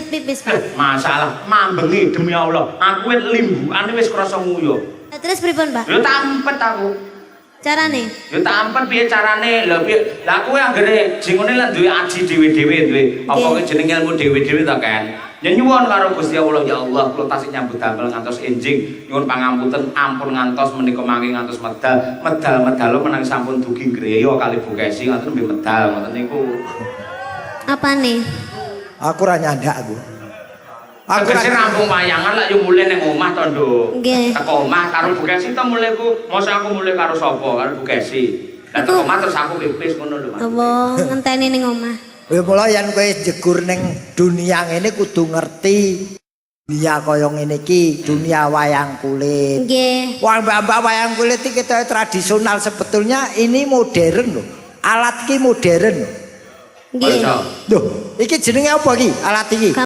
Pipis, Pak. Masalah mambengi, demi Allah. Aku wis limbukane wis krasa nguyuh. Lah, terus pripun, Pak? Yo tak ampet aku. Carane? Yo tak ampet piye carane? Lha piye? Lah, kowe anggere jingone lan duwe aji dhewe-dhewe, duwe apa kuwi jenenge ilmu dhewe-dhewe ta kan. Ya nyuwun karo Gusti Allah, "Ya Allah, kula tasih nyambut damel ngantos enjing, nyuwun pangapunten, ampun ngantos menika mangke ngantos medal." Medal-medal menang sampun dugi griya kali Bu Kesi ngoten nembe medal ngoten niku. Apane? Aku ora nyandak aku. Aku Tegese ora rampung wayangan lak yo mulih ning omah to, Nduk. Nggih. Teko omah karo Bu Kesi to mulih ku. Masa aku mulih karo sapa? Karo Bu Kesi. Lah, teko omah terus aku pipis ngono lho, Mas. Apa ngenteni ning omah? Ya mula yen kowe jegur ning dunia ngene kudu ngerti dunia kaya ngene iki, dunia wayang kulit. Nggih. Wah, mbak-mbak, wayang kulit iki kita tradisional, sebetulnya ini modern loh. Alat ki modern loh. Nggih. Iso. Loh, iki jenenge apa iki? Alat iki?